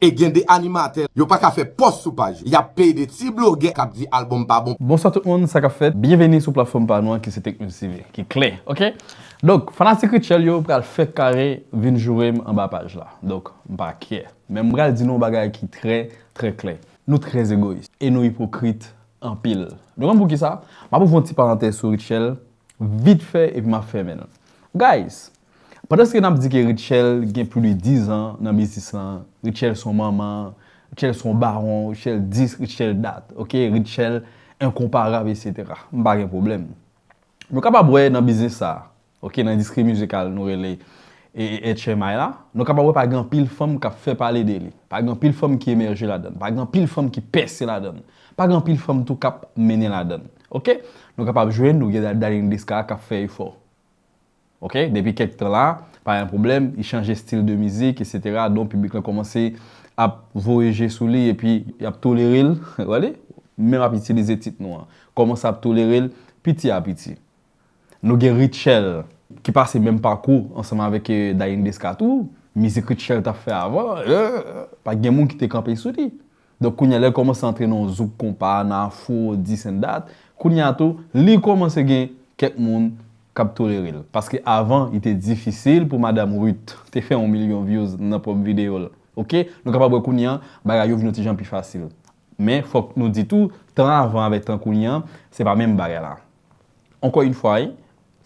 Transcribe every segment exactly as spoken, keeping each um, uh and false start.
E gen de animatè, yo pa ka fè pòs sou paj. Y ap peye de ti blogè k ap di albòm pa bon. Bonswa tout moun, sa k ap fèt? Byenveni sou platfòm pa nou an ki se Tech News T V, ki klè, oke? Donk, fanatik Rutshelle yo pral fè kare vin joure m anba paj la. Donk, m pa care. Men m pral di nou yon bagay ki trè, trè klè. Nou trè egoyis e nou ipokrit anpil. Nou konn poukisa? M ap ouvri yon ti parantèz sou Rutshelle, vit fè, epi m ap fèmen l. Guys, pandan se n ap di ke Rutshelle gen plis de diz an nan biznis lan, Rutshelle se yon manman, Rutshelle se yon bawon, Rutshelle dis, Rutshelle dat, oke? Rutshelle enkonparab, etsetera. M pa gen pwoblèm. Nou kapab wè nan biznis sa, oke, nan endistri mizikal nou rele e, e, H M I la, nou kapab wè pa gen anpil fanm k ap fè pale de li. Pa gen anpil fanm ki emèje ladan l. Pa gen anpil fanm ki pèse ladan l. Pa gen anpil fanm tou k ap mennen ladan l. Oke? Nou kapab jwenn, nou gen Darline Desca k ap fè efò. Oke? Depi kèk tan la, pa gen pwoblèm, li chanje estil de mizik, etsetera. Donk, piblik lan kòmanse ap voye je sou li, epi y ap tolere l. Gade, menm ap itilize tit nou an. Kòmanse ap tolere l piti a piti. Nou gen Rutshelle, ki pase menm pakou ansanm avèk, eh, Darline Desca tou. Mizik Rutshelle t ap fè avan, eh, pa t gen moun ki te kanpe sou li. Donk, kounye a, lè l kòmanse antre nan yon zouk konpa, nan afro, this and that, kounye a tou, li kòmanse gen kèk moun k ap tolere l. Paske avan, li te difisil pou Madame Ruth te fè yon milyon views nan pwòp videyo l. Oke? Nou kapab wè kounye a, bagay yo vin yon ti jan pi fasil. Men, fòk nou di tou, tan avan avèk tan kounye a, se pa menm bagay la. Ankò yon fwa, wi,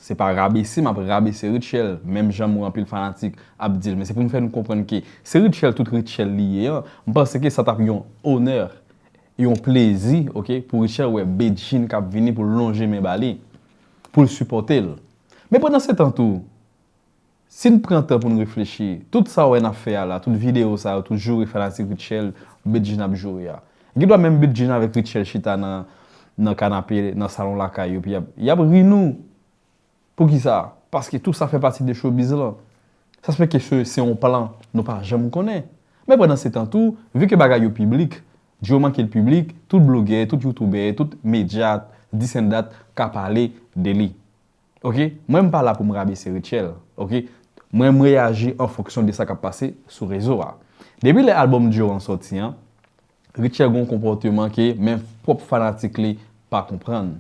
se pa rabese m ap rabese Rutshelle, menm jan m wè anpil fanatik ap di l, men se pou m fè nou konprann ke se Rutshelle, tout Rutshelle li ye an. M panse ke sa t ap yon onè, yon plezi, oke, pou Rutshelle wè Bedjine k ap vini pou l lonje men ba li, pou l sipòte l. Men pandan se tan tou, si n pran tan pou n reflechi, tout sa w wè n ap fè a la, tout videyo sa yo, tout joure fanatik Rutshelle, Bedjine ap joure a. Gen dwa menm Bedjine avèk Rutshelle chita nan, nan kanape, nan salon lakay yo, epi y ap, y ap ri nou. Poukisa? Paske tou sa fè pati de showbiz lan. Sa se fè ke se, se yon plan, nou pa janm konnen. Men pandan se tan tou, vi ke bagay yo piblik, di yo manke l piblik, tout blogè, tout youtubè, tout medya, this and that, ka pale de li. Oke? Mwen, m pa la pou m rabese Rutshelle. Oke? Mwen, m reyaji an fonksyon de sa k ap pase sou rezo a. Depi lè albòm Dior an sòti an, Rutshelle gen yon konpòteman ke menm pwòp fanatik li pa konprann.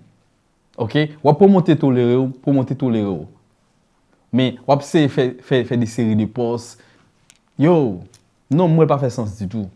Oke? W ap pwomote tolere w, pwomote tolere w. Men, w ap seye fè, fè, fè de seri de pòs. Yo, non, m wè l pa fè sans ditou.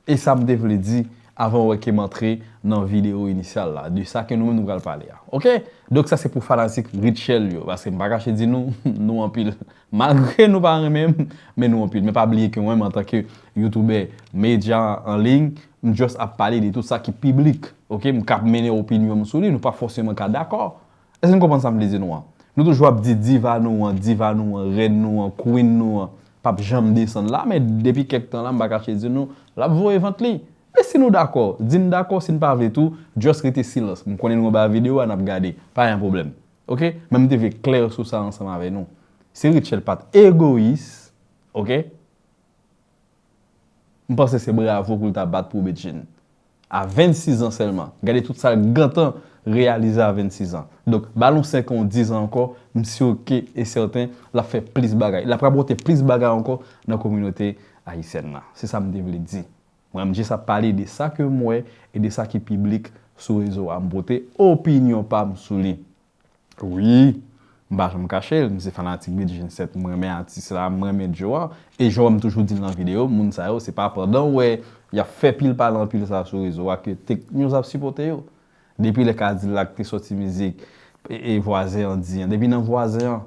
E sa m te vle di avan w wè ke m antre nan videyo inisyal la, de sa ke nou menm nou pral pale a. Oke? Donk sa se pou fanatik Rutshelle yo, paske m pa kache di nou, nou anpil. Malgre nou pa renmen m, men nou anpil. Men pa bliye ke mwen menm antanke youtubè, medya an liy, m just ap pale de tout sa ki piblik. Oke? M ka ap mennen opinyon m sou li, nou pa fòseman ka dakò. Èske n konprann sa m vle di nou an? Nou toujou ap di diva nou an, diva nou an, rèn nou an, queen nou an, p ap janm desann la, men depi kèk tan la, m pa kache di nou, l ap voye vant li. Men si nou dakò, di n dakò, si n pa vle tou, just rete silans. M konnen nou anba videyo a, n ap gade, pa gen pwoblèm. Oke? Men m te vle klè sou sa ansanm avè nou. Si Rutshelle pa t egoyis, oke? M panse se bravo pou l ta bat pou Bedjine. A vennsis an sèlman. Gade tout sa l gentan reyalize a vennsis an. Donk, ba l yon senk an, yon diz an ankò, m si ke e sèten, l ap fè plis bagay. L ap rapòte plis bagay ankò nan kominote ayisyèn nan. Se sa m te vle di. Mwen, m jis ap pale de sa ke m wè e de sa ki piblik sou rezo a. M pote opinyon pa m sou li. Wi, m pa janm kache l, m se fanatik Bedjine sèt, m renmen atis la, m renmen Joe a. E jan m toujou di l nan videyo, moun sa yo, se pa pandan w wè y ap fè pil pale anpil sa sou rezo a ke Tech News ap sipòte yo. Depi lè Kadilak te sòti mizik, e, e Vwazen an di an, depi nan Vwazen an,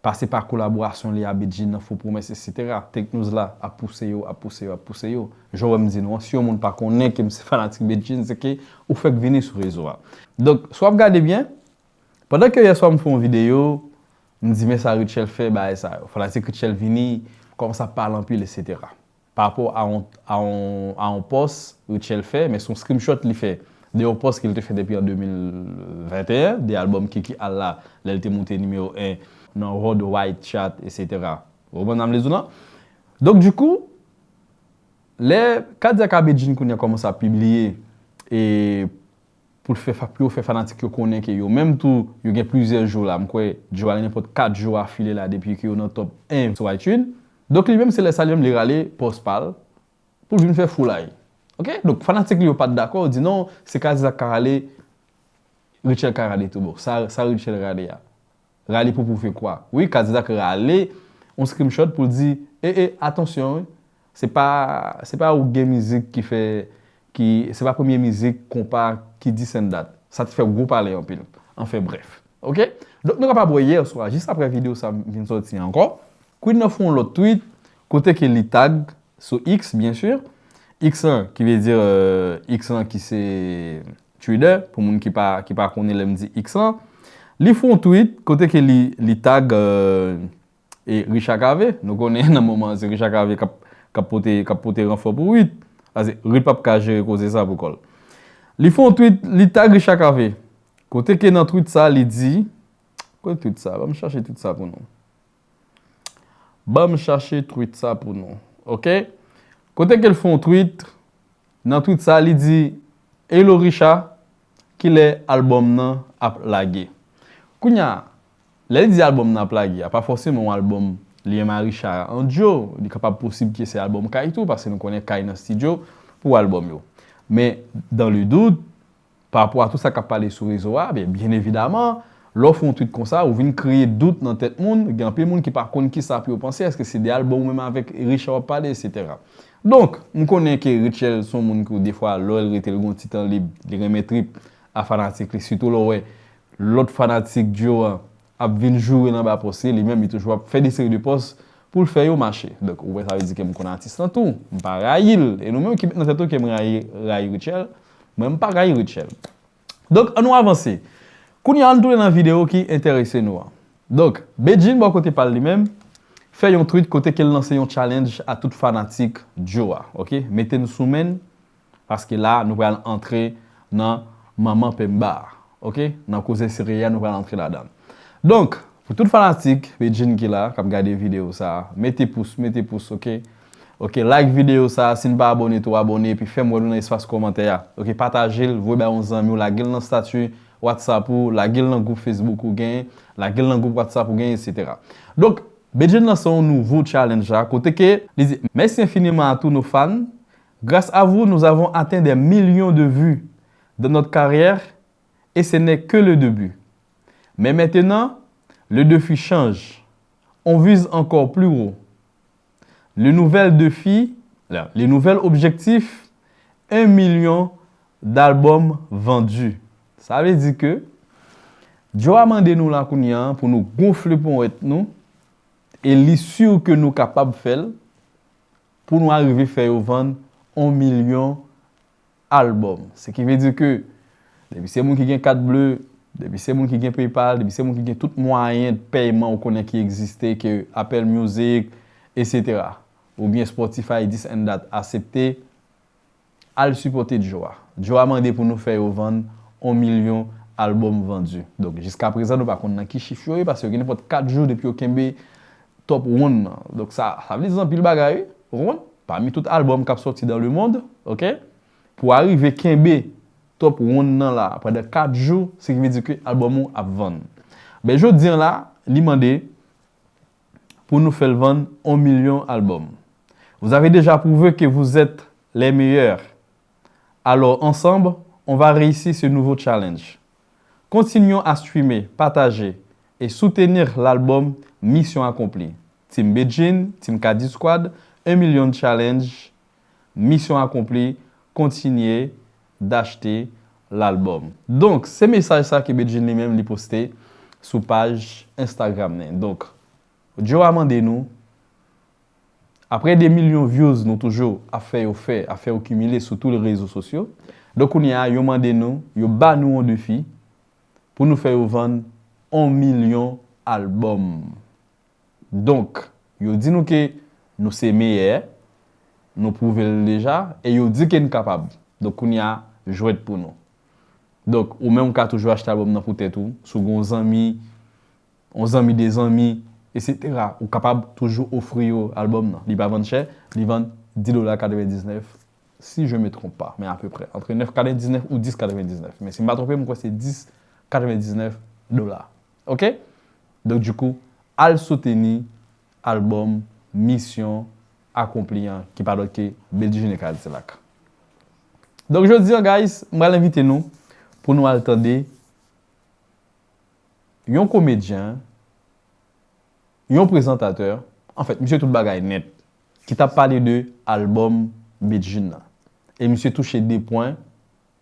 pase pa kolaborasyon li a Bedjine nan Fo Pwomès, etsetera. Tech News la ap pouse yo, ap pouse yo, ap pouse yo. Jan w wè m di nou an, si yon moun pa konnen ke m se fanatik Bedjine, se ke ou fèk vini sou rezo a. Donk, si w ap gade byen, pandan ke yèswa m fè yon videyo, m di, "Men sa Rutshelle fè, bagay sa yo." Fanatik Rutshelle vini, kòmanse ap pale anpil, etsetera. Pa rapò a yon, a yon, a yon pòs Rutshelle fè, men se yon screenshot li fè de yon pòs ke l te fè depi an de mil venteyen, de albòm Kiki Al la, lè l te moute nimewo en nan World Wide Chart, etsetera. Ou konprann sa m vle di w lan? Donk, dikou, lè Kadilak a Bedjine kounye a kòmanse ap pibliye, e pou l fè fa-, pou yo fè fanatik yo konnen ke yo menm tou, yo gen plizyè jou la. M kwè, Joe a gen nenpòt kat jou afile la depi ke yo nan top en sou iTunes. Donk, li menm, se lè sa, li menm, li rale pòs pa l, pou l vin fè foulay. Ok? Donk, fanatik li yo pa t dakò, yo di non, se Kazizak ka rale, Rutshelle ka rale tou bon. Sa, sa Rutshelle rale a. Rale pou pwouve kwa? Wi, Kazizak rale yon screenshot pou l di, e, e, atansyon, wi. Se pa, se pa ou gen mizik ki fè, ki, se pa premye mizik konpa ki this and that. Sa te fè gwo pale anpil. Anfen, brèf. Ok? Donk, nou kapab wè yè swa, jis apre videyo sa vin sòti ankò, Queen nan fè yon lòt tweet, kote ke li tag sou X, byen si. X lan, ki vle di, euh, X lan ki se Twitter, pou moun ki pa, ki pa konnen lè m di X lan. Li fè yon tweet, kote ke li, li tag, euh, e Richard Cavé. Nou konnen nan moman an, se Richard Cavé k ap, k ap pote, k ap pote ranfò pou Ruth. Paske Ruth p ap ka jere koze sa pou kò l. Li fè yon tweet, li tag Richard Cavé. Kote ke nan tweet sa, li di, kote tweet sa? Ban m chache tweet sa pou nou. Ban m chache tweet sa pou nou. Ok? Kote ke l fè yon tweet, nan tweet sa, li di, Hello Richard, kilè albòm nan ap lage? Kounye a, lè li di albòm nan ap lage, a pa fòseman yon albòm li menm a Richard an dyo, li kapab posib ke se albòm Kay tou, paske nou konnen Kay nan estidyo pou albòm yo. Men, dans le doute, pa rapò a tout sa k ap pale sou rezo a, byen, byen evidaman, lè w fè yon tweet konsa, ou vin kreye dout nan tèt moun, gen anpil moun ki pa konn kisa pou yo panse, èske se de albòm ou menm avèk Richard w ap pale, etsetera. Donk, m konnen ke Rutshelle se yon moun ki, defwa, lè l rete, l gen yon ti tan lib, li renmen trip a fanatik li, sitou lè w wè lòt fanatik dyo a ap vin joure l anba pòs li, li menm, li toujou ap fè de seri de pòs pou l fè yo mache. Donk, ou wè, sa vle di ke m konn atis lan tou. M pa rayi l. E nou menm ki met nan tèt nou ke m rayi, rayi Rutshelle, mwen, m pa rayi Rutshelle. Donk, ann nou avanse. Kounye a, ann tounen nan videyo ki enterese nou an. Donk, Bedjine, bò kote pa l li menm, fè yon tweet kote ke l lanse yon challenge a tout fanatik dyo a, ok? Mete n sou men n, paske la, nou pral antre nan manman penba a, ok? Nan koze serye a, nou pral antre ladan l. Donk, pou tout fanatik Bedjine ki la, k ap gade videyo sa a, mete pous, mete pous, ok? Ok, like videyo sa a, si n pa abòne tou, abòne, epi fè m wè nou nan espas kòmantè a. Ok, pataje l, voye bay yon zanmi w, lage l nan stati WhatsApp ou, lage l nan gwoup Facebook ou genyen, lage l nan gwoup WhatsApp ou genyen, etsetera. Donk, Bedjine lanse yon nouvo challenge la, kote ke li di, Merci infiniment à tous nos fans. Grâce à vous, nous avons atteint des millions de vues dans notre carrière et ce n'est que le début. Mais maintenant, le défi change. On vise encore plus haut. Le nouvel défi, le, le nouvel objectif, un million d'albums vendus. Sa vle di ke Djo a mande nou la kounye a pou nou gonfle ponyèt nou, e li si ke nou kapab fè l, pou nou arive fè yo vann yon milyon albòm. Se ki vle di ke depi se moun ki gen kat ble, depi se moun ki gen PayPal, depi se moun ki gen tout mwayen de pèyman ou konnen ki egziste, ke Apple Music, etsetera, oubyen Spotify, this and that, asepte, al sipòte Djo a. Djo a mande pou nou fè yo vann yon milyon albòm vandi. Donk, jiska prezan, nou pa konn nan ki chif yo ye, paske yo gen nenpòt kat jou depi yo kenbe top one nan. Donk, sa, sa vle di anpil bagay, wi. Ou konprann? Pami tout albòm k ap sòti dans le monde, ok? Pou arive kenbe top one nan la, pandan kat jou, se ki vle di ke albòm ou ap vann. Ben, jodi a la, li mande pou nou fè l vann yon milyon albòm. Vous avez déjà prouvé que vous êtes les meilleurs. Alors, ensemble, on va réussir ce nouveau challenge. Continuons à streamer, partager et soutenir l'album Mission Accomplie. Team Bedjine, Team Kadi Squad, un million challenge, Mission Accomplie, continuez d'acheter l'album. Donk, se mesaj sa ke Bedjine li menm li poste sou paj Instagram li. Donk, Djo a mande nou, apre de milyon views nou toujou ap fè yo fè, ap fè yo kimile sou tout rezo sosyo, donk kounye a, yo mande nou, yo ba nou yon defi pou nou fè yo vann yon milyon albòm. Donk, yo di nou ke nou se meyè, nou pwouve l deja, e yo di ke n kapab. Donk, kounye a, jwèt pou nou. Donk, ou menm ou ka toujou achte albòm nan pou tèt ou, si w gen yon zanmi, yon zanmi de zanmi, etsetera, ou kapab toujou ofri yo albòm nan. Li pa vann chè, li vann dis dola katrevendiznèf, si je me trompe pas, men apeprè, antre nèf katrevendiznèf ou dis katrevendiznèf. Men si m pa twonpe m, m kwè se dis katrevendiznèf dola. Ok? Donk, dikou, al souteni albòm Mission akonpli an, ki pa dòt ke Bedjine Kadilak. Donk, jodi an, guys, m pral envite nou pou nou al tande yon komedyen, yon prezantatè, anfèt, misye tout bagay nèt, ki t ap pale de albòm Bedjine nan. E misye touche de pwen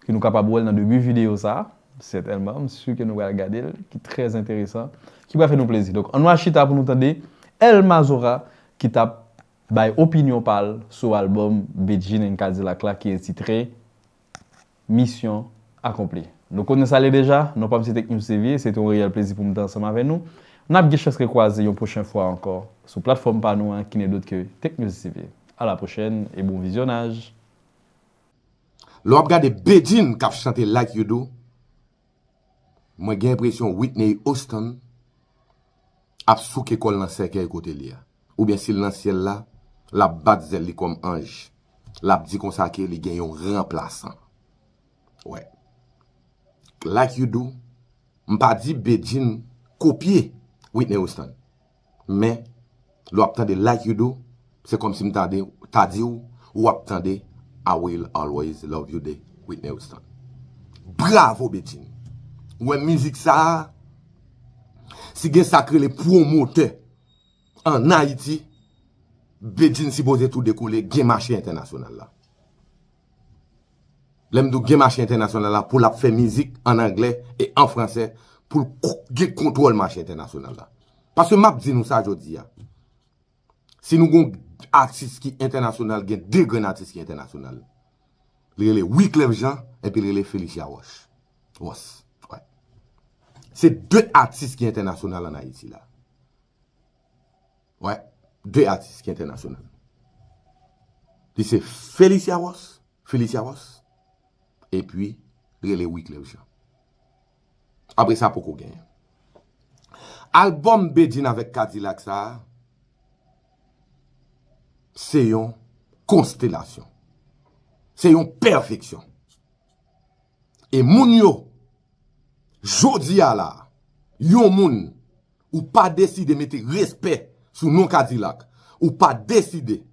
ke nou kapab wè l nan debi videyo sa a, sètènman, m si ke nou pral gade l, ki trè enteresan, ki pral fè nou plezi. Donk, ann nou al chita pou nou tande El Mazora ki t ap bay opinyon pa l sou albòm Bedjine and Kadilak la ki entitre Misyon akonpli. Nou konnen sa l ye deja, non pa m se Tech News T V, se te yon reyèl plezi pou m te ansanm avè nou. N ap gen chans rekwaze yon pwochen fwa ankò sou platfòm pa nou an, ki nen dòt ke Tech News T V. A la pwochèn e bon vizyonaj! Lè w ap gade Bedjine k ap chante Like You Do, mwen gen enpresyon Whitney Houston ap souke kò l nan sèkèy kote li a. Oubyen si l nan syèl la, l ap bat zèl li kòm anj. L ap di konsa ke li gen yon ranplasan. Wè. Like You Do, m pa di Bedjine kopye Whitney Houston. Men, lè w ap tande Like You Do, se kòmsi m ta di, ta di w, w ap tande I Will Always Love You de Whitney Houston. Bravo Bedjine! Ou wè mizik sa a, si gen sa k rele pwomotè ann Ayiti, Bedjine sipoze tou dekole, gen mache entènasyonal la. Lè m di w gen mache entènasyonal la, pou l ap fè mizik ann anglè e an fransè, pou l gen kontwòl mache entènasyonal la. Paske m ap di nou sa jodi a. Si nou gen yon atis ki entènasyonal, gen de grenn atis ki entènasyonal. Li rele Wyclef Jean, epi li rele Felicia Ross. Ross, wè. Se de atis ki entènasyonal ann Ayiti la. Wè, de atis ki entènasyonal. Li se Felicia Ross, Felicia Ross, epi rele Wyclef Jean. Apre sa poko genyen. Albòm Bedjine avèk Kadilak sa a, se yon konstelasyon. Se yon pèfeksyon. E moun yo, jodi a la, yon moun, ou pa deside mete respè sou non Kadilak, ou pa deside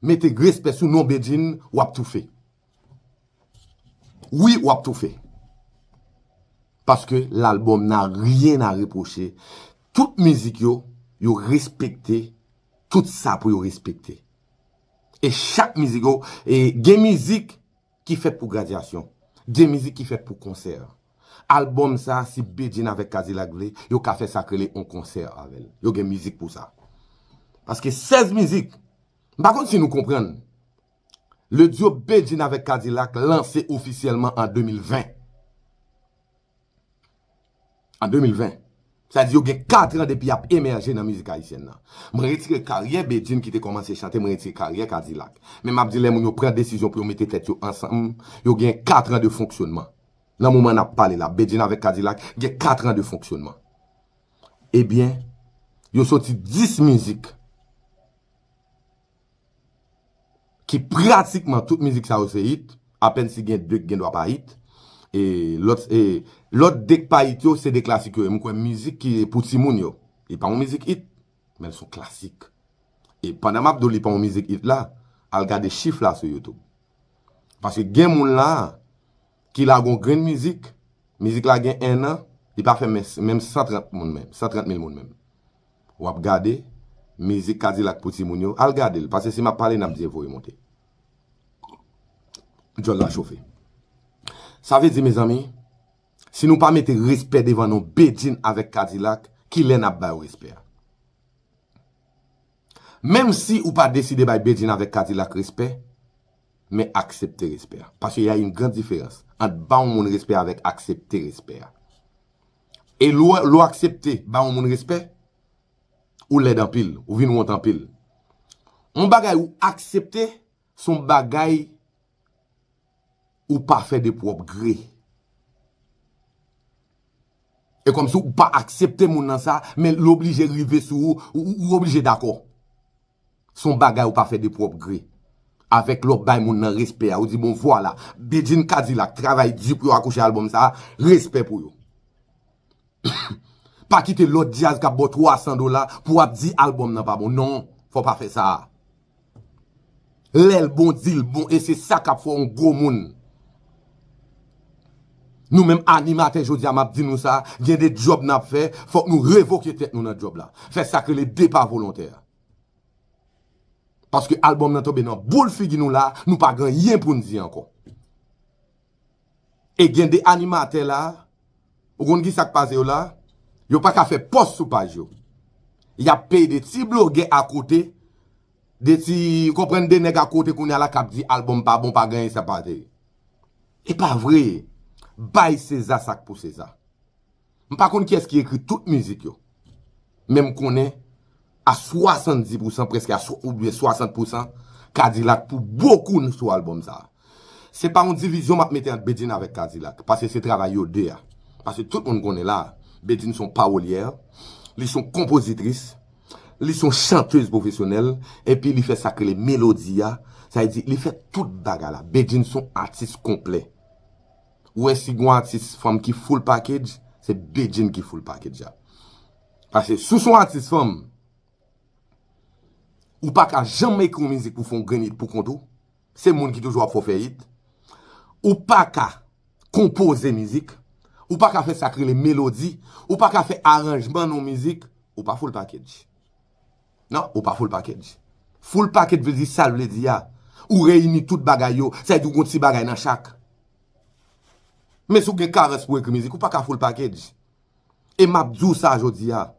mete respè sou non Bedjine, w ap toufe. Wi, w ap toufe. Paske lalbòm N'a rien à reprocher, tout mizik yo, yo respekte tout sa pou yo respekte. E chak mizik yo, e gen mizik ki fèt pou gradyasyon, gen mizik ki fèt pou konsè. Albòm sa, si Bedjine avèk Kadilak vle, yo ka fè sa k rele on konsè avè l. Yo gen mizik pou sa. Paske sèz mizik, m pa konn si nou konprann. Le duo Bedjine avèk Kadilak lanse ofisyèlman an de mil ven. An de mil ven. Sa di yo gen kat an depi y ap emèje nan mizik ayisyèn nan. Mwen retire karyè Bedjine ki te kòmanse chante, mwen retire karyè Kadilak. Men m ap di lè moun yo pran desizyon pou yo mete tèt yo ansanm, yo gen kat an de fonksyonman. Nan moman n ap pale la, Bedjine avèk Kadilak gen kat an de fonksyonman. Ebyen, yo soti dis mizik ki pratikman tout mizik sa yo se hit, apèn si gen de k gen dwa pa hit. E lòt, e lòt de k pa hit yo, se de klasik yo ye. M kwè mizik ki pou timoun yo, li pa yon mizik hit, men l se yon klasik. E pandan m ap di w li pa yon mizik hit la, al gade chif la sou YouTube. Paske gen moun la, ki lage yon grenn mizik, mizik la gen en an, li pa fè men, menm san trant moun menm, san trant mil moun menm. W ap gade, mizik Kadilak pou timoun yo, al gade l, paske si m ap pale, n ap di e voye monte. Djòl la chofe. Sa vle di, mezanmi, si nou pa mete respè devan non Bedjine avèk Kadilak, kilè n ap ba yo respè a? Menm si ou pa deside bay Bedjine avèk Kadilak respè, men aksepte respè a. Paske y a une grande différence ant ba yon moun respè avèk aksepte respè a. E lè w, lè w aksepte ba yon moun respè, ou lèd anpil, ou vin wont anpil. Yon bagay ou aksepte, se yon bagay ou pa fè de pwòp gre. E kòmsi ou pa aksepte moun nan sa, men l oblije rive sou ou, ou, ou oblije dakò. Se yon bagay ou pa fè de pwòp gre. Avèk lè w bay moun nan respè a, ou di, bon, vwala, Bedjine Kadilak travay di pou yo akouche albòm sa, respè pou yo. Pa kite lòt djaz k ap ba w twa san dola pou w ap di albòm nan pa bon. Non, fò w pa fè sa. Lè l bon, di l bon, e se sa k ap fè w yon gwo moun. Nou menm animatè, jodi a m ap di nou sa, gen de djòb n ap fè, fòk nou revoke tèt nou nan djòb la. Fè sa k rele depa volontè a. Paske albòm nan tonbe nan boul figi nou la, nou pa gen anyen pou n di ankò. E gen de animatè la, ou konn ki sa k pase yo la? Yo pa ka fè pòs sou paj yo. Y ap peye de ti blogè akote, de ti, ou konprann, de nèg akote kounye a la k ap di albòm pa bon, pa gen anyen sa pa te. E pa vre. Bay Seza sa k pou Seza. M pa konn kiyès ki ekri tout mizik yo. Men m konnen a swasanndis pousan, prèske a swa- oubyen swasant pousan, Kadilak pou bokou sou albòm sa a. Se pa yon divizyon m ap mete ant Bedjine avèk Kadilak, paske se travay yo de a. Paske tout moun konnen la, Bedjine se yon pawolyè, li se yon konpozitris, li se yon chantèz pwofesyonèl, epi li fè sa k rele melodi a, sa vle di li fè tout bagay la. Bedjine se yon atis konplè. Ou wè si gon atis fanm ki full package, se Bedjine ki full package a. Paske si w se yon atis fanm, ou pa ka janm ekri yon mizik pou fè yon grenn hit pou kont ou. Se moun ki toujou ap fè w fè hit. Ou pa ka konpoze mizik. Ou pa ka fè sa k rele melodi. Ou pa ka fè aranjman nan yon mizik. Ou pa full package. Non, ou pa full package. Full package vle di sa l vle di a. Ou reyini tout bagay yo. Sa vle di ou gon ti bagay nan chak. Men si w gen karans pou ekri mizik, ou pa ka full package. E m ap di w sa jodi a.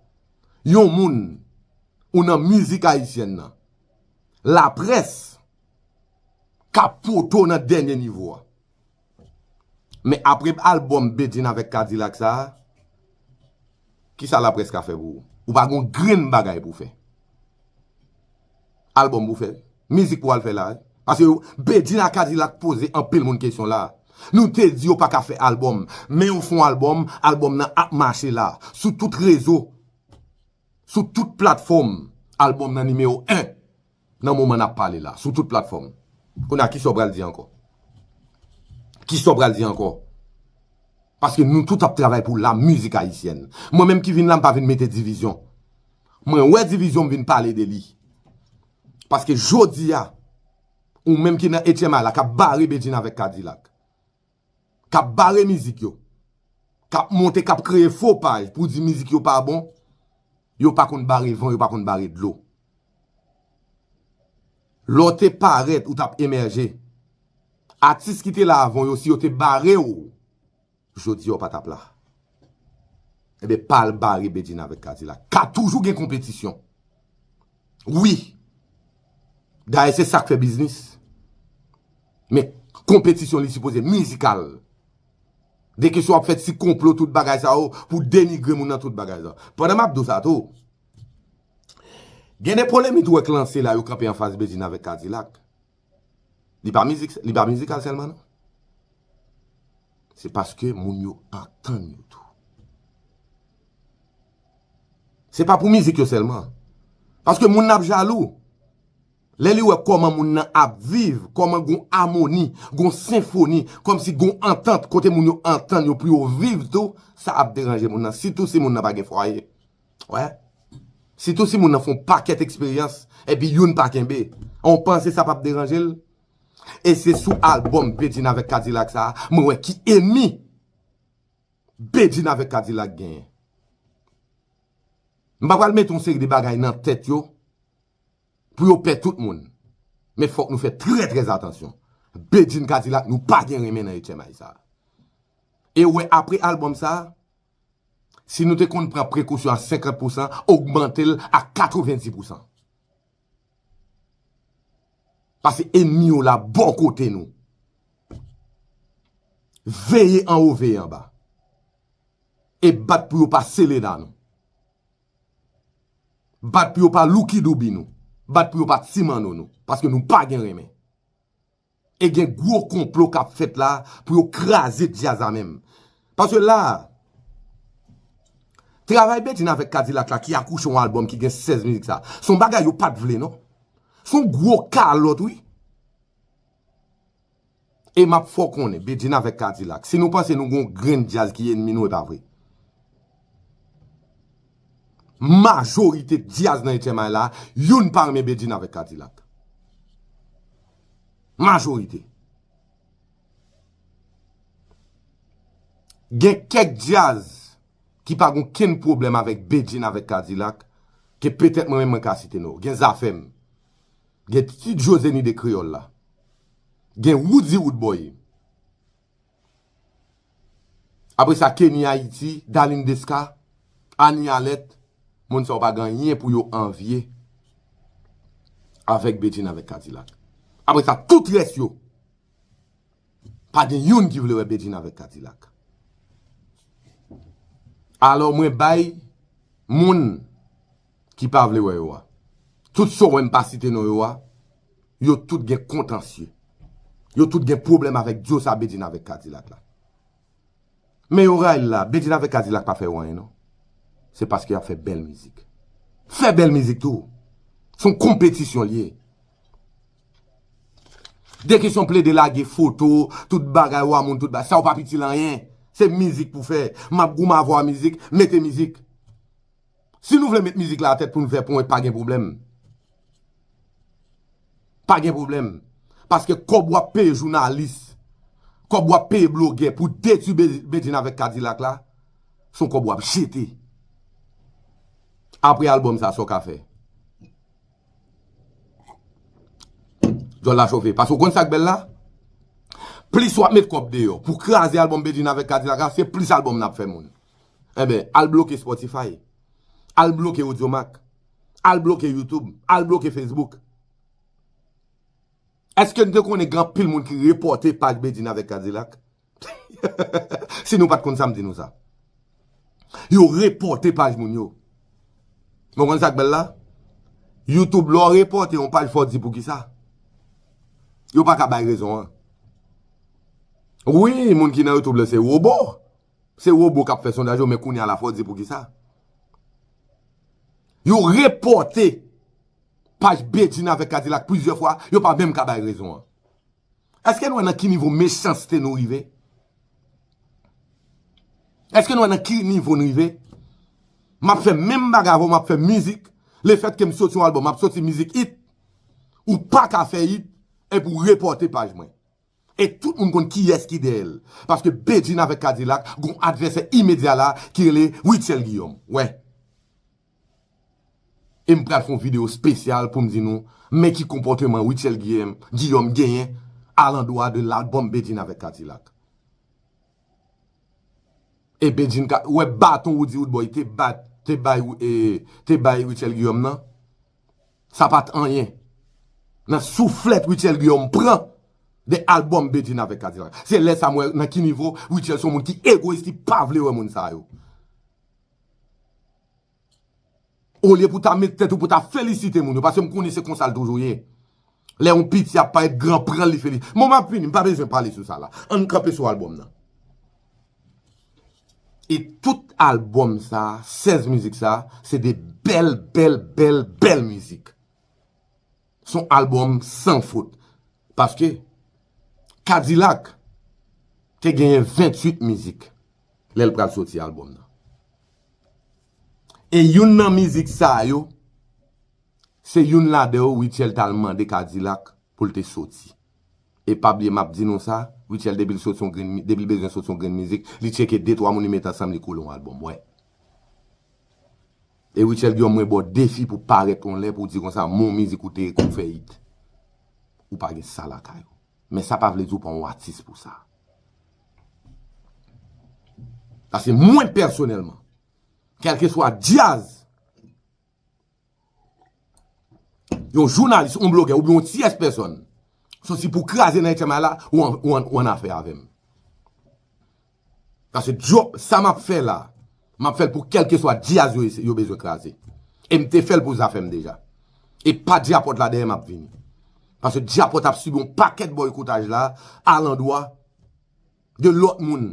Yon moun, ou nan mizik ayisyèn nan. Laprès ka pote w nan dènye nivo a. Men apre albòm Bedjine avèk Kadilak sa a, kisa laprès ka fè pou ou? Ou pa gon grenn bagay pou fè. Albòm pou fè. Mizik pou al fè la. Paske yo, Bedjine ak Kadilak poze anpil moun kesyon la. Nou te di yo pa ka fè albòm. Men yo fè yon albòm, albòm nan ap mache la. Sou tout rezo. Sou tout platfòm. Albòm nan nimewo en. Nan moman n ap pale la. Sou tout platfòm. Kounye a, kisa w pral di ankò? Kisa w pral di ankò? Paske nou tout ap travay pou la mizik ayisyèn. Mwen menm ki vin la, m pa vin mete divizyon. Mwen wè divizyon, m vin pale de li. Paske jodi a, ou menm ki nan H M I la, k ap bare Bedjine avèk Kadilak, k ap bare mizik yo, k ap monte, k ap kreye fo paj pou di mizik yo pa bon, yo pa konn bare van, yo pa konn bare dlo. Lè w te parèt, ou t ap emèje. Atis ki te la avan w yo, si yo te bare w, jodi a w pa t ap la. Ebyen, pa al bare Bedjine avèk Kadilak. Ka toujou gen konpetisyon. Wi. Dayè, se sa k fè biznis. Men, konpetisyon li sipoze mizikal. De kesyon ap fè ti konplo, tout bagay sa yo, pou denigre moun nan, tout bagay sa. Pandan m ap di w sa tou, gen de polemik ou wè k lanse la, yo kanpe anfas Bedjine avèk Kadilak. Li pa mizik, li pa mizikal sèlman, non. Se paske moun yo antann yo tou. Se pa pou mizik yo sèlman. Paske moun nan ap jalou. Lè li wè kòman moun nan ap viv, kòman gon amoni, gon senfoni, kòmsi gon antant, kote moun yo antann yo pou yo viv tou, sa ap deranje moun nan. Sitou si moun nan pa gen fwaye. Wè. Sitou si moun nan fè yon pakèt eksperyans, epi youn pa kenbe. An w panse sa p ap deranje l? E se sou albòm Bedjine avèk Kadilak sa a, mwen wè ki enmi Bedjine avèk Kadilak genyen. M pa pral mete yon seri de bagay nan tèt yo pou yo pè tout moun. Men fòk nou fè trè, trè atansyon. Bedjine Kadilak, nou pa gen renmen nan H M I sa a. E w wè apre albòm sa a, si nou te konn pran prekosyon a senkant pousan, ogmante l a katrevenndis pousan. Paske enmi yo la bò kote nou. Veye anwo, veye anba. E bat pou yo pa Selena nou. Bat pou yo pa Lucky Dube nou. Bat pou yo pa Ti Manno nou. Paske nou pa gen renmen. E gen gwo konplo k ap fèt la pou yo kraze djaz la menm. Paske la, travay Bedjine avèk Kadilak la ki akouche yon albòm ki gen sèz mizik sa, se yon bagay yo pa t vle, non. Se yon gwo kalòt, wi. E m ap fè w konnen, Bedjine avèk Kadilak, si nou panse nou gon grenn djaz ki enmi nou, e pa vre. Majorite djaz nan H M I la, youn pa renmen Bedjine avèk Kadilak. Majorite. Gen kèk djaz ki pa gen okenn pwoblèm avèk Bedjine avèk Kadilak, ke petèt mwen menm mwen ka site non yo. Gen Zafèm. Gen Ti Djo Zenny de Kreyòl la. Gen Roody Roodboy. Apre sa, Kenny Haiti, Darline Desca, Annie Alerte, moun sa yo pa gen anyen pou yo anvye avèk Bedjine avèk Kadilak. Apre sa, tout rès yo, pa gen youn ki vle wè Bedjine avèk Kadilak. Alò, mwen bay moun ki pa vle wè yo a. Tout sa w wè m pa site non yo a, yo tout gen kontansye. Yo tout gen pwoblèm avèk dyo sa Bedjine avèk Kadilak la. Men yo ray la, Bedjine avèk Kadilak pa fè yo anyen non. Se paske y ap fè bèl mizik. Fè bèl mizik tou. Se yon konpetisyon l ye. De kesyon plede lage foto, tout bagay, wa moun, tout bagay. Sa yo pa itil anyen. Se mizik pou fè. M ap goumen avè w a mizik, mete mizik. Si nou vle met mizik la atè pou nou fè pwen, pa gen pwoblèm. Pa gen pwoblèm. Paske kòb w ap peye jounalis, kòb w ap peye blogè pou detwi Be- Bedjine avèk Kadilak la, se yon kòb w ap jete. Apre albòm sa, sa w ka fè? Djòl la chofe. Paske w konn sa k bèl la? Plis w ap met kòb deyò pou kraze albòm Bedjine avèk Kadilak la, se plis albòm n ap fè moun. Enben, al bloke Spotify. Al bloke Audiomack. Al bloke YouTube. Al bloke Facebook. Èske n te konnen gen anpil moun ki repòte paj Bedjine avèk Kadilak? Si nou pa t konn sa, m di nou sa. Yo repòte paj moun yo. Men w konn sa k bèl la? YouTube, lè w repòte yon paj, fò w di poukisa. Yo pa ka bay rezon an. Wi, moun ki nan YouTube la, se wobo. Se wobo k ap fè sondaj yo, men kounye a la, fò w di poukisa. Yo repòte paj Bedjine avèk Kadilak plizyè fwa, yo pa menm ka bay rezon an. Èske nou wè nan ki nivo mechanste nou rive? Èske nou wè nan ki nivo n rive? M ap fè menm bagay avè w, m ap fè mizik. Lefètke m soti yon albòm, m ap soti mizik hit. Ou pa ka fè hit, epi w repòte paj mwen. E tout moun konn kiyès ki dèyè l. Paske Bedjine avèk Kadilak gon advèsè imedya la ki rele Rutshelle Guillaume. Wè. E m pral fè yon videyo espesyal pou m di nou men ki konpòteman Rutshelle Guillaume, Guillaume genyen alandwa de lalbòm Bedjine avèk Kadilak. E Bedjine ka, wè baton Roody Roodboy te bat, te bay, e, te bay Rutshelle Guillaume nan. Sa pa t anyen. Nan souflèt Rutshelle Guillaume pran de albòm Bedjine avèk Kadilak. Se lè sa m wè nan ki nivo Rutshelle se yon moun ki egoyis, li pa vle wè moun sa yo. Olye pou ta met tèt ou pou ta felisite moun yo, paske m konnen se konsa l toujou ye. Lè yon piti ap parèt, gran pran l, li feli. Bon, m ap fini, m pa bezwen pale sou sa la. Ann kanpe sou albòm nan. E tout albòm sa, sèz mizik sa, se de bèl, bèl, bèl, bèl mizik. Se yon albòm san fot. Paske Kadilak te genyen venntuit mizik lè l pral soti albòm nan. E youn nan mizik sa yo, se youn ladan yo Rutshelle t al mande Kadilak pou l te soti. E pa bliye m ap di nou sa, Rutshelle depi l soti yon grenn mi-, depi l bezwen soti yon grenn mizik, li tcheke de twa moun li met ansanm li kole yon albòm, wè. E Rutshelle Guillaume mwen ba w defi pou parèt yon lè pou w di konsa men yon mizik ou te ekri ou fè hit. Ou pa gen sa lakay ou. Men sa pa vle di w pa yon atis pou sa. Paske mwen pèsonèlman, kèlkeswa djaz, yon jounalis, yon blogè oubyen yon tyès pèsòn soti pou kraze nan H M I la, ou an, ou an, ou an afè avè m. Paske djòb, sa m ap fè la, m ap fè l pou kèlkeswa djaz yo, yo bezwen kraze. E m te fè l pou Zafèm deja. E pa Djapòt la dèyè m ap vini. Paske Djapòt ap sibi yon pakèt bòykotaj la, alandwa de lòt moun.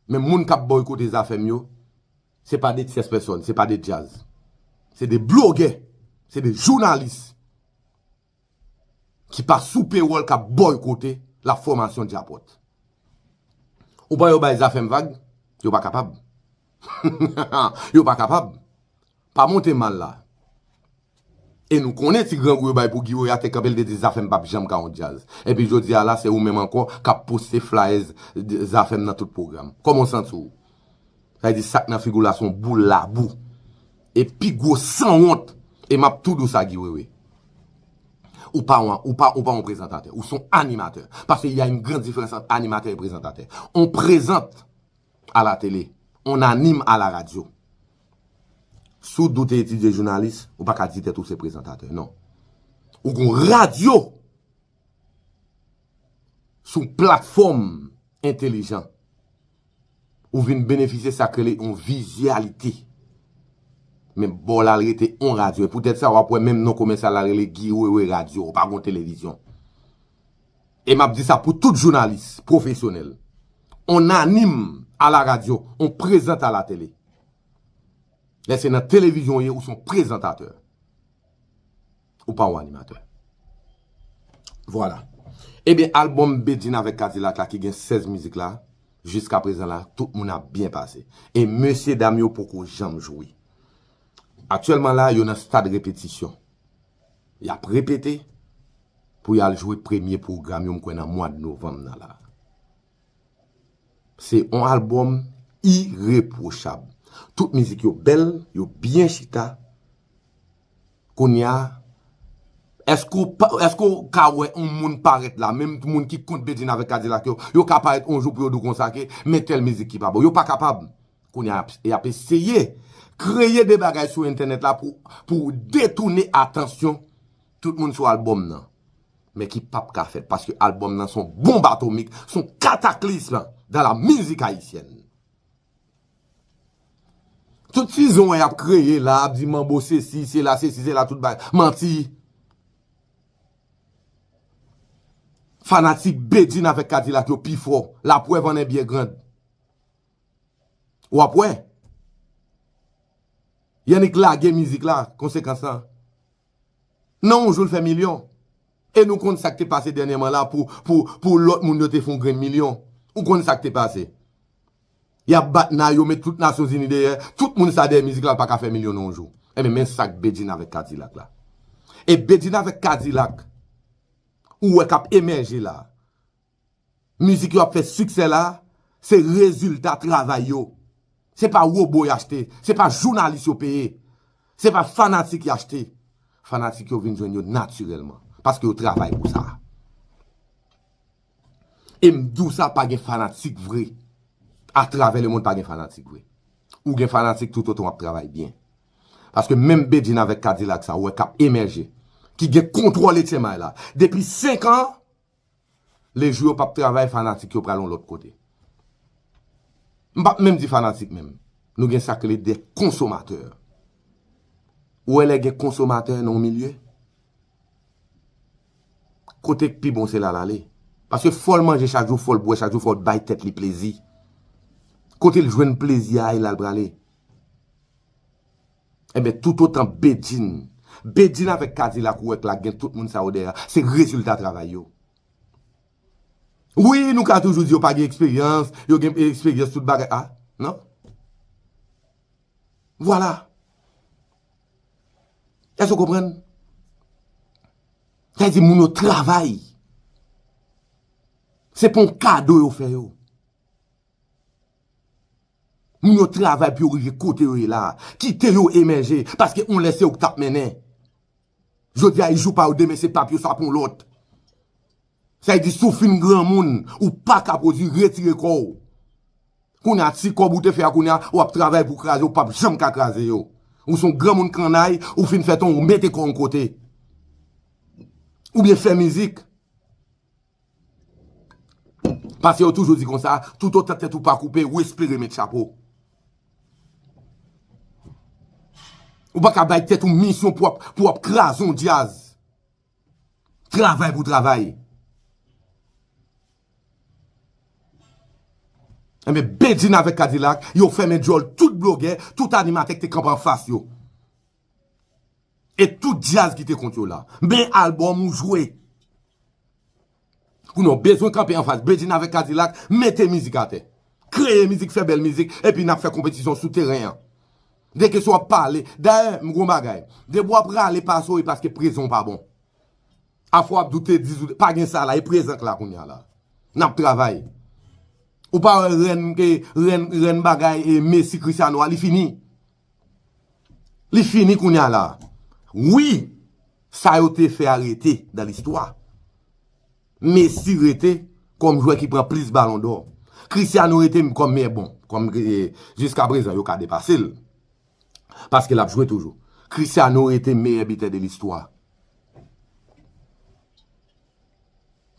Men moun k ap bòykote Zafèm yo, se pa de tyès pèsòn, se pa de djaz. Se de blogè, se de jounalis ki pa sou pewòl k ap bòykote la fòmasyon Djapòt. Ou pa yo bay Zafèm vag, yo pa kapab. Yo pa kapab. Pa monte mal la. E nou konnen ti grangou yo bay pou Guy Wewe a te kanpe, l te di Zafèm p ap janm ka yon djaz. Epi jodi a la, se ou menm ankò k ap poste flyers Zafèm nan tout pwogram. Kòman w santi w? Sa vle di sa k nan figi w la se yon boul labou. E pi gwo sanwont, e m ap tou di w sa, Guy Wewe. Ou pa yon, ou pa, ou pa yon prezantatè, ou se yon animatè. Paske y a une grande différence entre animateur et présentateur. On présente à la télé, on anime à la radio. Si w di w te etidye jounalis, ou pa ka di tèt ou se prezantatè, non. Ou gon radyo sou platfòm entelijan. Ou vin benefisye sa k rele yon vizyalite. Men bò w la, l rete yon radyo. E poutèt sa, w ap wè menm non komèsyal la rele Guy Wewe Radio. Ou pa gon televizyon. E m ap di sa pou tout jounalis pwofesyonèl. On anime à la radio, on présente à la télé. Lè se nan televizyon w ye, ou se yon prezantatè. Ou pa yon animatè. Vwala. Ebyen, albòm Bedjine avèk Kadilak la ki gen sèz mizik la, jiska prezan la, tout moun ap byen pase. E mesye dam yo poko janm jwe. Aktyèlman la, yo nan stad repetisyon. Y ap repete pou y al jwe premye pwogram yo, m kwè nan mwa novanm nan la. Se yon albòm irepwochab. Tout mizik yo bèl, yo byen chita. Kounye a, èske w pa, èske w ka wè yon moun parèt la, menm moun ki kont Bedjine avèk Kadilak yo, yo ka parèt yon jou pou yo di w konsa ke men tèl mizik ki pa bon. Yo pa kapab. Kounye a, y ap eseye kreye de bagay sou entènèt la pou, pou detounen atansyon tout moun sou albòm nan. Men ki p ap ka fèt, paske albòm nan se yon bonb atomik, se yon kataklism dans la musique haïtienne. Tout ti zon y ap kreye la, ap di manbo sesi, sela, sesi, sela, tout bagay. Manti. Fanatik Bedjine avèk Kadilak yo pi fò. Laprèv an en byen grand. W ap wè. Y annik lage mizik la, konsekans lan. Nan yon jou l fè milyon. E nou konn sa k te pase dènyèman la pou, pou, pou lòt moun yo te fè yon grenn milyon. Ou konn sa k te pase. Y ap bat n a, yo met tout Nasyonzini dèyè, tout moun sa dèyè mizik la, l pa ka fè milyon nan yon jou. Ebyen, men sa k Bedjine avèk Kadilak la. E Bedjine avèk Kadilak, ou wè k ap emèje la. Mizik yo ap fè siksè la, se rezilta travay yo. Se pa wobo y achte, se pa jounalis yo peye, se pa fanatik y achte. Fanatik yo vin jwenn yo natirèlman, paske yo travay pou sa. E m di w sa, pa gen fanatik vre. Atravè lemonn, pa gen fanatik vre. Ou gen fanatik toutotan w ap travay byen. Paske menm Bedjine avèk Kadilak sa, ou wè k ap emèje, ki gen kontwòl H M I la. Depi senk an, lejou yo p ap travay, fanatik yo pral yon lòt kote. M p ap menm di fanatik menm. Nou gen sa k rele de konsomatè. Ou wè lè gen konsomatè nan yon milye, kote k pi bon se la l ale. Paske fò l manje chak jou, fò l bwè chak jou, fò l bay tèt li plezi. Kote l jwenn plezi a, e la l prale. Ebyen, toutotan Bedjine, Bedjine avèk Kadilak ou wè k la gen tout moun sa yo dèyè, se rezilta travay yo. Wi, nou ka toujou di yo pa gen eksperyans, yo gen eksperyans tout bagay. A, non? Vwala. Èske w konprann? Sa vle di moun yo travay. Se pa yon kado yo fè yo. Moun yo travay pou yo rive kote yo ye la. Kite yo emèje, paske yon lè se yo k t ap mennen. Jodi a, e jou pa yo, demen se p ap yo, sa pou yon lòt. Sa vle di, si w fin granmoun, ou pa ka pwodui, retire kò w. Kounye a, ti kòb ou te fè a, kounye a, w ap travay pou kraze, ou p ap janm ka kraze yo. Ou se yon granmoun kannay, ou fin fè tan, ou mete kò w yon kote. Oubyen fè mizik. Paske yo toujou di konsa, toutotan tèt ou pa koupe, ou espere met chapo. Ou pa ka bay tèt ou misyon pou w ap, pou w ap kraze yon djaz. Travay pou travay. Enben, Bedjine avèk Kadilak, yo fèmen djòl tout blogè, tout animatè ki te kanpe anfas yo. E tout djaz ki te kont yo la. Men albòm ou jwe. Kounye a w bezwen kanpe anfas Bedjine avèk Kadilak, mete mizik atè. Kreye mizik, fè bèl mizik, epi n ap fè konpetisyon sou teren an. Dèke si w ap pale, dayè, m gon bagay. Depi w ap rale pase w, e paske prezan w pa bon. Afwa w ap di w te di, pa gen sa la, e prezan k la kounye a la. N ap travay. Ou pa wè rèn, ke, rèn, rèn bagay, e Messi Cristiano a, li fini. Li fini kounye a la. Wi, sa yo te fè a rete dan listwa. Messi rete kòm jwè ki pran plis balon dò. Cristiano rete kòm meyè bon. Kòm, e, jiska prezan, yo ka depase l. Paske l ap jwe toujou. Cristiano rete meyè bitè de listwa.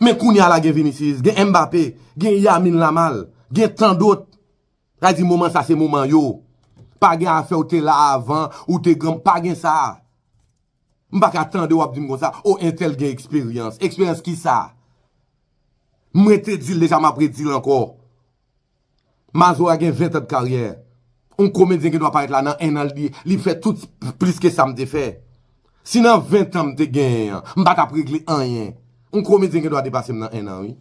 Men kounye a la gen Vinicius, gen Mbappé, gen Yamin Lamal, gen tan dòt. Sa di moman sa se moman yo. Pa gen afè ou te la avan, ou te gran, pa gen sa. M pa ka tande w ap di m konsa, o entèl gen eksperyans. Eksperyans kisa? Mwen te di l deja, m ap redi l ankò. Mazora gen ven tan de karyè. Yon komedyen gen dwa parèt la nan en an, li, li fè tout plis ke sa m te fè. Si nan ven tan m te genyen an, m pa t ap regle anyen. Yon komedyen gen dwa depase m nan en an, wi.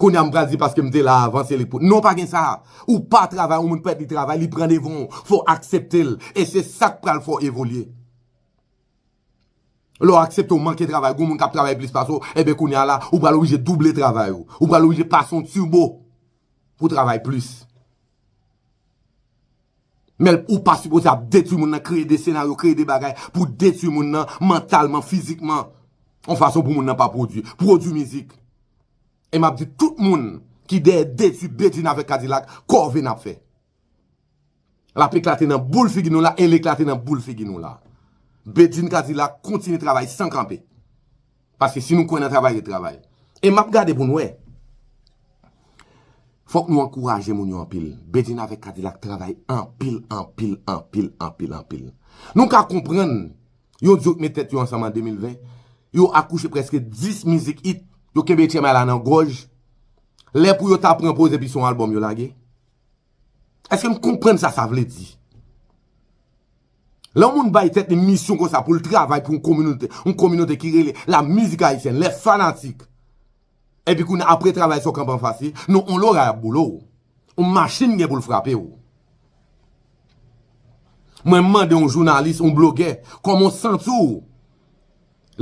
Kounye a m pral di paske m te la avan, se li k pou. Non, pa gen sa. Ou pa travay, yon moun pèdi travay, li pran devan w. Fò w aksepte l. E se sa k pral fè w evolye. Lè w aksepte w manke travay, gon moun k ap travay plis pase w, enben kounye a la, ou pral oblije double travay ou. Ou pral oblije pase yon tibo pou w travay plis. Men ou pa sipoze ap detwi moun nan, kreye de senaryo, kreye de bagay pou detwi moun nan mantalman, fizikman, yon fason pou moun nan pa pwodui. Pwodui mizik. E m ap di tout moun ki dèyè detwi Bedjine avèk Kadilak, kòve n ap fè. L ap eklate nan boul figi nou la, e l eklate nan boul figi nou la. Bedjine Kadilak kontinye travay san kanpe. Paske si nou kwè nan travay, ret travay. E m ap gade pou n wè. Fòk nou ankouraje moun yo anpil. Bedjine avèk Kadilak travay anpil, anpil, anpil, anpil, anpil. Nou ka konprann yon duo k met tèt yo ansanm an de mil ven, yo akouche prèske dis mizik hit, yo kenbe H M I la nan gòj. Lè pou yo ta pran poz epi se yon albòm yo lage. Èske n konprann sa sa vle di? Lè yon moun bay tèt li misyon konsa pou l travay pou yon kominote, yon kominote ki rele la mizik ayisyèn, lè fanatik. Epi kounye a, apre travay sa w kanpe anfas li, non, on loray ap boule w. On machin gen pou l frape w. Mwen m mande yon jounalis, yon blogè, kòman w santi w?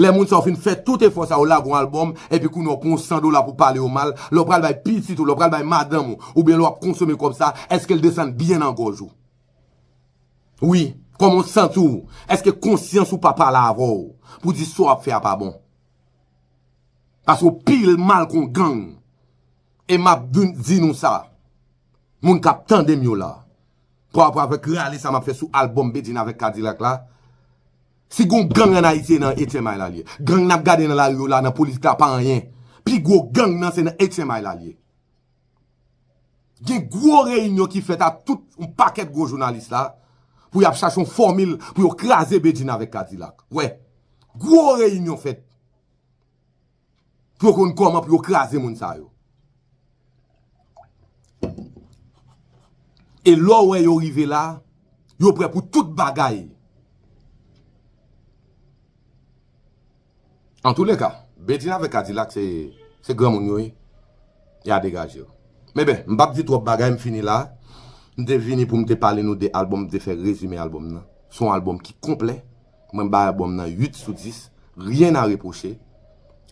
Lè moun sa yo fin fè tout efò sa yo, lage yon albòm, epi kounye a w pran yon san dola pou pale yo mal, lè w pral bay pitit ou, lè w pral bay madanm ou, oubyen lè w ap konsome kòb sa, èske l desann byen nan gòj ou? Wi, kòman w santi w? Èske konsyans ou pa pale avè w pou di sa w ap fè a pa bon? Paske w pil mal kon gang. E m ap di, di nou sa. Moun k ap tande m yo la. Parapò avèk rale sa m ap fè sou albòm Bedjine avèk Kadilak la. Si gon gang ann Ayiti, e nan H M I la l ye. Gang n ap gade nan lari yo la, nan politik la, pa anyen. Pi gwo gang nan, se nan H M I la l ye. Gen gwo reyinyon ki fèt a tout yon pakèt gwo jounalis la pou y ap chache yon fòmil pou yo kraze Bedjine avèk Kadilak. Wè, gwo reyinyon fèt pou yo konn kòman pou yo kraze moun sa yo. E lè w wè yo rive la, yo prè pou tout bagay. Antouleka, Bedjine avèk Kadilak se, se granmoun yo ye. Y a degaje yo. Men ben, m p ap di twòp bagay, m fini la. M te vini pou m te pale nou de albòm, m te fè rezime albòm nan. Se yon albòm ki konplè. Mwen bay albòm nan uit sou dis. Rien à reprocher.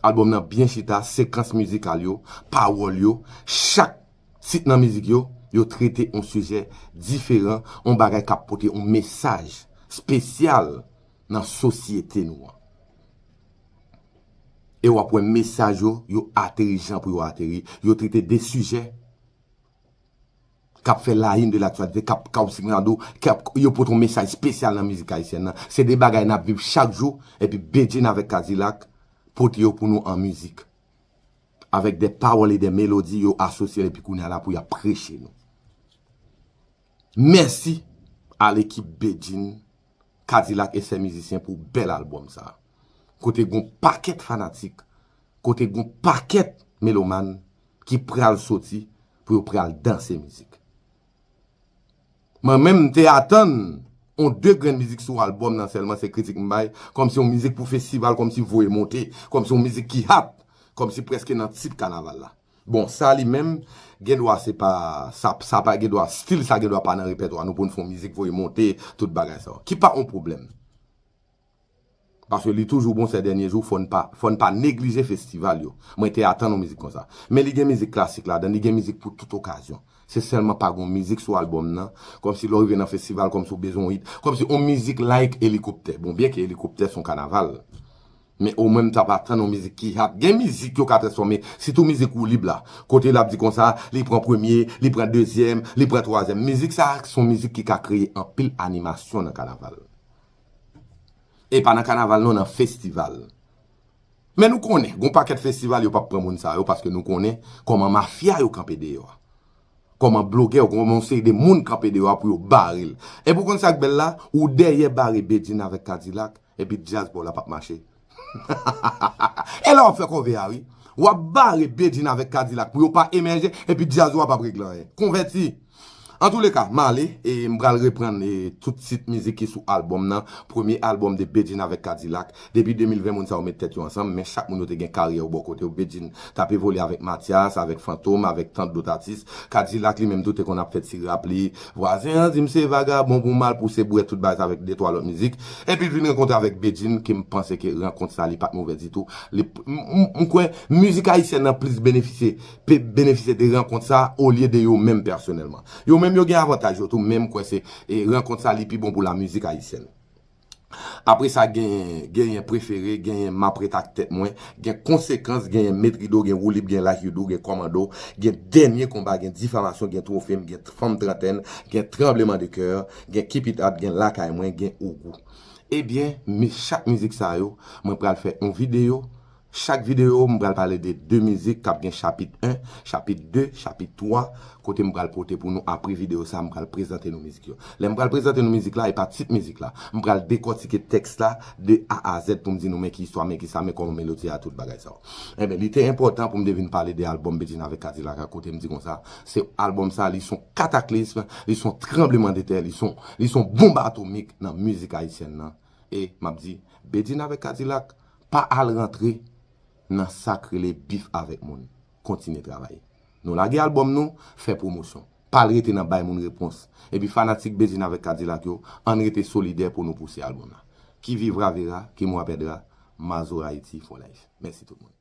Albòm nan byen chita, sekans mizikal yo, pawòl yo, chak tit nan mizik yo, yo trete yon sijè diferan, yon bagay k ap pote yon mesaj espesyal nan sosyete nou an. E w ap wè mesaj yo, yo ateri jan pou yo ateri, yo trete de sijè k ap fè la une de l'actualité, k ap, k ap, k ap, yo pote yon mesaj espesyal nan mizik ayisyèn nan. Se de bagay n ap viv chak jou, epi Bedjine avèk Kadilak pote yo pou nou an mizik. Avèk de pawòl e de melodi, yo asosye l, epi kounye a la pou y ap preche nou. Mèsi a lekip Bedjine, Kadilak e Sè Mizisyen pou bèl albòm sa. Kote gon pakèt fanatik, kote gon pakèt meloman ki pral soti pou yo pral danse mizik. Mwen menm, m te atann yon de grenn mizik sou albòm nan sèlman, se kritik m bay, kòmsi yon mizik pou festival, kòmsi voye monte, kòmsi yon mizik ki hot, kòmsi prèske nan tit kanaval la. Bon, sa li menm, gen dwa se pa, sa, sa pa gen dwa, stil sa gen dwa pa nan repètwa nou pou n fè yon mizik, voye monte, tout bagay sa yo. Ki pa yon pwoblèm. Paske li toujou bon sè dènye jou, fò n pa, fò n pa neglije festival yo. Mwen te atann yon mizik konsa. Men li gen mizik klasik ladan, li gen mizik pou tout okazyon. Se sèlman pa gon mizik sou albòm nan, kòmsi lè w rive nan festival, kòmsi w bezwen yon hit, kòmsi yon mizik like Elikoptè. Bon, byen ke Elikoptè se yon kanaval. Men omwen m t ap atann yon mizik ki hap. Gen mizik yo ka transfòme, sitou mizik woulib la. Kote l ap di konsa, li pran premye, li pran dezyèm, li pran twazyèm. Mizik sa a, se yon mizik ki ka kreye anpil animasyon nan kanaval. E pa nan kanaval non, nan festival. Men nou konnen, gon pakèt festival yo p ap pran moun sa yo, paske nou konnen kòman mafya yo kanpe deyò a. Kòman blogè yo, kòman yon seri de moun kanpe deyò a pou yo bare l. Epi w konn sa k bèl la, ou dèyè bare Bedjine avèk Kadilak, epi djaz pa w la p ap mache. E la w ap fè kòve a, wi. W ap bare Bedjine avèk Kadilak pou yo pa emèje, epi djaz ou a p ap regle anyen. Konvèti! Antouleka, m ale, e m pral reprann, e, tout tit mizik ki sou albòm nan. Premye albòm de Bedjine avèk Kadilak. Depi de mil ven, moun sa yo met tèt yo ansanm, men chak moun yo te gen karyè yo bò kote yo. Bedjine t ap evolye avèk Mathias, avèk Fantom, avèk tant dòt atis. Kadilak li menm tou te konn ap fè ti rap li. Vwazen an di m se vagabon pou m al pouse bwè, tout bagay sa avèk de twa lòt mizik. Epi l vin rankontre avèk Bedjine, ke m panse ke rankont sa li pa t movè ditou. Li, m, m, m kwè mizik ayisyèn nan plis benefisye, pe benefisye de rankont sa olye de yo menm pèsonèlman. Yo menm yo gen avantaj yo tou, men m kwè se, e, rankont sa li pi bon pou lamizik ayisyèn. Apre sa, gen, genyen prefere, genyen m ap ret ak tèt mwen, gen konsekans, genyen met rido, gen woulib, gen like you do, gen kòmando, gen dènye konba, gen difamasyon, gen twofe m, gen fanm trantèn, gen tranbleman de kè, gen keep it up, gen lakay mwen, gen ougou. Ebyen, mi, chak mizik sa yo, mwen pral fè yon videyo. Chak videyo, m pral pale de de mizik k ap gen chapit en, chapit de, chapit twa, kote m pral pote pou nou apre videyo sa, m pral prezante nou mizik yo. Lè m pral prezante nou mizik la, e pa tit mizik la. M pral dekòtike tèks la de A a Z pou m di nou men ki istwa, men ki sa, men kòman melodi a, tout bagay sa yo. Enben, li te enpòtan pou m te vin pale de albòm Bedjine avèk Kadilak la, kote m di konsa, se albòm sa, li se yon kataklism, li se yon tranbleman de tè, li se yon, li se yon bonb atomik nan mizik ayisyèn nan. E m ap di, Bedjine avèk Kadilak, pa al rantre nan sa k rele bif avèk moun. Kontinye travay. Nou lage albòm nou, fè pwomosyon. Pa al rete nan bay moun repons. Epi fanatik Bedjine avèk Kadilak yo, ann rete solidè pou nou pouse albòm la. Qui vivra verra, qui mourra perdra, Mazora Haiti for life. Mèsi tout moun.